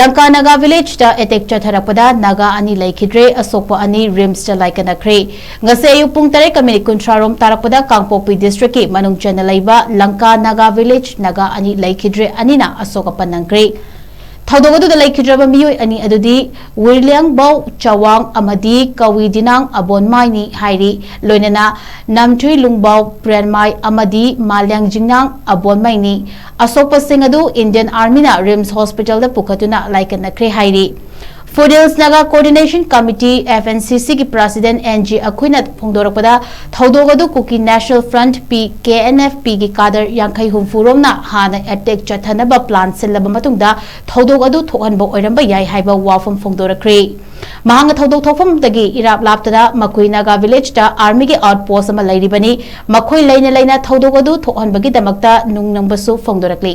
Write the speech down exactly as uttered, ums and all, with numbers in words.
Lanka Naga ꯚꯤꯂꯦꯖꯇ attack ꯆꯠꯊꯔꯛꯄꯗ Naga ꯑꯅꯤ ꯂꯩꯈꯤꯗ꯭ꯔꯦ, ꯑꯁꯣꯛꯄ ꯑꯅꯤ ꯔꯤꯝꯁꯇ ꯂꯥꯏꯀꯠꯅꯈ꯭ꯔꯦ꯫ ꯉꯁꯤ ꯑꯌꯨꯛ ꯄꯨꯡ ꯇꯔꯦꯠꯀ ꯃꯤꯅꯤꯠ ꯀꯨꯟꯊ꯭ꯔꯥ ꯔꯣꯝ ꯇꯥꯔꯛꯄꯗ ꯀꯥꯡꯄꯣꯛꯄꯤ ꯗꯤꯁꯇ꯭ꯔꯤꯛꯀꯤ ꯃꯅꯨꯡ ꯆꯟꯅ ꯂꯩꯕ ꯂꯪꯀꯥ ꯅꯥꯒꯥ ꯚꯤꯂꯦꯖ ꯅꯥꯒꯥ ꯑꯅꯤ ꯂꯩꯈꯤꯗ꯭ꯔꯦ, ꯑꯅꯤꯅ ꯑꯁꯣꯛ ꯑꯄꯟ ꯅꯪꯈ꯭ꯔꯦ꯫ ꯊꯧꯗꯣꯛ ꯑꯗꯨꯗ ꯂꯩꯈꯤꯗ꯭ꯔꯕ ꯃꯤꯑꯣꯏ ꯑꯅꯤ ꯑꯗꯨꯗꯤ ꯋꯤꯔꯂꯤꯌꯥꯡꯕꯥꯎ ꯆꯋꯥꯡ ꯑꯃꯗꯤ ꯀꯋꯤ ꯗꯤꯅꯥꯡ ꯑꯕꯣꯟꯃꯥꯏꯅꯤ ꯍꯥꯏꯔꯤ꯫ ꯂꯣꯏꯅꯅ ꯅꯝꯊꯨꯏ ꯂꯨꯡꯕꯥꯎ ꯄ꯭ꯔꯦꯟꯃꯥꯏ ꯑꯃꯗꯤ ꯃꯥꯂꯤꯌꯥꯡ ꯖꯤꯡꯅꯥꯡ ꯑꯕꯣꯟꯃꯩꯅꯤ꯫ ꯑꯁꯣꯛꯄꯁꯤꯡ ꯑꯗꯨ ꯏꯟꯗꯤꯌꯟ ꯑꯥꯔꯃꯤꯅ ꯔꯤꯝꯁ ꯍꯣꯁꯄꯤꯇꯥꯜꯗ ꯄꯨꯈꯠꯇꯨꯅ ꯂꯥꯏꯀꯠꯅꯈ꯭ꯔꯦ ꯍꯥꯏꯔꯤ꯫ Foothills Naga coordination committee, F N C C, ꯒꯤ ꯄ꯭ꯔꯦꯁꯤꯗꯦꯟꯠ ꯑꯦꯟ ꯖꯤ ꯑꯈꯨꯏꯅ ꯐꯣꯡꯗꯣꯔꯛꯄꯗ, ꯊꯧꯗꯣꯛ ꯑꯗꯨ Kuki national front, P K N F ꯄꯤꯒꯤ ꯀꯥꯗꯔ ꯌꯥꯡꯈꯩ ꯍꯨꯝꯐꯨ ꯔꯣꯝꯅ ꯍꯥꯟꯅ ꯑꯦꯇꯦꯛ ꯆꯠꯊꯅꯕ ꯄ꯭ꯂꯥꯟ ꯁꯤꯜꯂꯕ ꯃꯇꯨꯡꯗ ꯊꯧꯗꯣꯛ ꯑꯗꯨ ꯊꯣꯛꯍꯟꯕ ꯑꯣꯏꯔꯝꯕ ꯌꯥꯏ ꯍꯥꯏꯕ ꯋꯥꯐꯝ ꯐꯣꯡꯗꯣꯔꯛꯈ꯭ꯔꯦ꯫ ꯃꯍꯥꯛꯅ ꯊꯧꯗꯣꯛ ꯊꯣꯛꯐꯝꯗꯒꯤ ꯏꯔꯥꯞ ꯂꯥꯞꯇꯅ ꯃꯈꯣꯏ ꯅꯥꯒꯥ ꯚꯤꯂꯦꯖꯇ ꯑꯥꯔꯃꯤꯒꯤ ꯑꯥꯎꯠ ꯄꯣꯁ ꯑꯃ ꯂꯩꯔꯤꯕꯅꯤ꯫ ꯃꯈꯣꯏ ꯂꯩꯅ ꯂꯩꯅ ꯊꯧꯗꯣꯛ ꯑꯗꯨ ꯊꯣꯛꯍꯟꯕꯒꯤꯗꯃꯛꯇ ꯅꯨꯡ ꯅꯝꯕꯁꯨ ꯐꯣꯡꯗꯣꯔꯛꯂꯤ꯫